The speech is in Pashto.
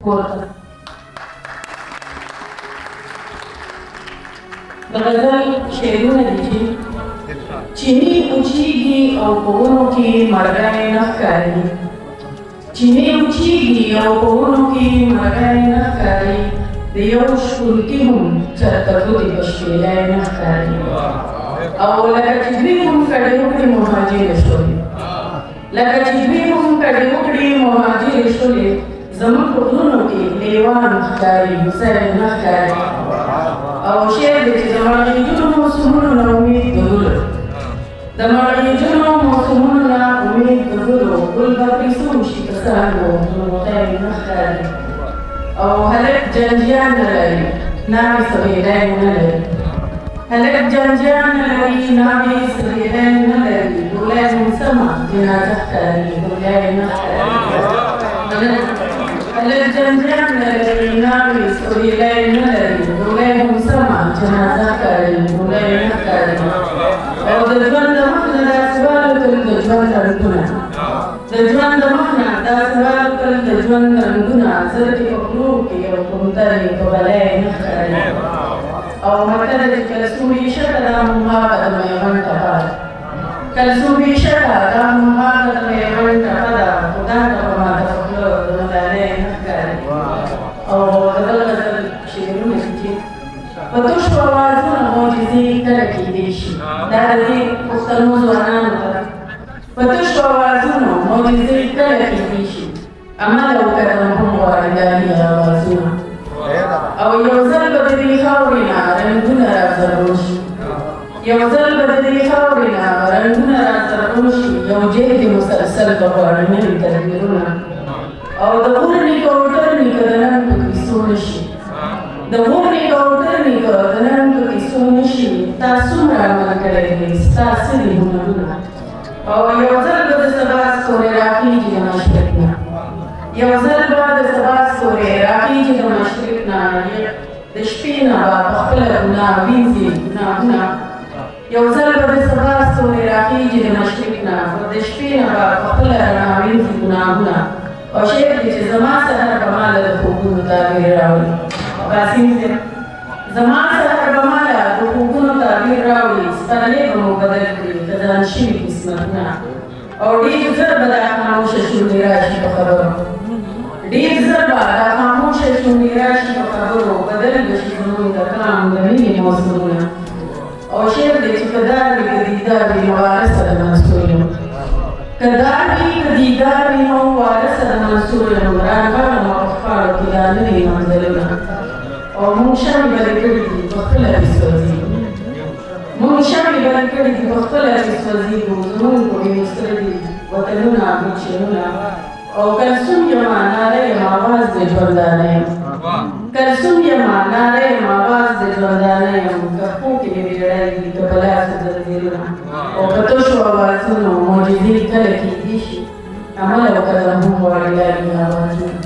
پورته. د غزل شعرونه دي چې چینې اوچېږي او په ونو کې مرغۍ نه ښکاري، چینې اوچېږي او په ونو کې مرغۍ نه ښکاري، د یو شپونکي هم چرته ګوتې په شپېلۍ نه ښکاري. او لکه چې دوی هم کډې وکړي مهاجرې شولې، لکه چې دوی هم کډې وکړي مهاجرې شولې، زموږ په غرونو کې لیوان ښکاري، هوسۍ نه ښکاري. او شعر دی چې د مرغېجنو موسمونو نه امید د ګلو، د مرغېجنو موسمونو نه امید د ګلو، ګل به پرې څه وشي په څانګو غوټۍ نه ښکاري. او هلک جنجیان نه لري، ناوې سهیلی نه لري، هلک جنجیان نه لري، ناوې سهیلی نه لري، ډولۍ هم سمه جنازه ښکاري، ډولۍ نه ښکاري. هلک جنجیان نه لري، ناوې سهیلی نه لري، ډولۍ هم سمه جنازه ښکاري، ډولۍ نه ښکاري. او د ژوند د مخ نه داسې والوتل د ژوند رنګونه، د ژوند د مخ نه داسې والوتل د ژوند رنګونه، زرکې په خولو کې او کوترې په بلۍ نه ښکاري. او متل دی چې کلثوم بېشکه دا هم هغه د میوند ټپه ده، کلثوم بېشکه دا هم هغه د میوند ټپه ده، خو دا ټپه ماته په خوله د ملالۍ نه ښکاري. او د بل غزل شعرونه دي چې په تشو اوازونو معجزې کله کېدی شي، دا د دې پښتنو ځوانانو ته، په تشو اوازونو معجزې کله کېدی شي، عمل او قدم هم غواړي دا دي اوازونه. او یو ځل به د دې خاورې نه رنګونه را زرغون شي، یو ځل به د دې خاورې نه رنګونه را زرغون شي، یو جهد مسلسل به غواړي نوي تدبیرونه. او د غور نیکه او ټر نیکه د نن په کیسو نه شي، د غور نیکه او ټر نیکه د نن په کیسو نه شي، تا څومره عمل کړی دی، ستا څه دي هنرونه. او یو ځل به د سبا ستوری راخیږي د مشرق نه، یو ځل به د سبا ستوری راخیږي د مشرق نه، د شپې نه به په خپله ګناه وینځي ګناهونه. یو ځل به د سبا ستوری راخیږي د مشرق نه، د شپې نه به په خپله رڼا وینځي ګناهونه. او شعر دی چې زما سحر به ماله د خوبونو تعبیر راوړي، اباسین صاحب، زما سحر به ماله د خوبونو تعبیر راوړي، سپرلې به مو بدل کړي خزان شوي قسمتونه. او ډېر زر به دا خاموشه شونډې راشي په خبرو، ډېر زر به دا خاموشه شونډې راشي په خبرو، بدل به شي زموږ د کام د مینې موسمونه. او شعر دی چې که دار وي که دیدار وي نو وارثه د منصور یم، که دار وي که دیدار وي نو وارثه د منصور یم، رانغاړم په خپلو کې دا نوي منزلونه. او موږ شمې بلې کړي دي په خپله پرې سوځېږو، موږ شمې بلې کړي دي په خپله پرې سوځېږو، زموږ په وینو سره دي وطنونه ګلشنونه. او کلثوم یمه ناره یم اواز د ژوندانه یم، کلثوم یمه ناره یم اواز د ژوندانه یم، که خپو کې مې بېړۍ دي که په لاسو ځنځیرونه. او په تشو اوازونو معجزې کله کېدی شي، عمل او قدم هم غواړي دا دي اوازونه.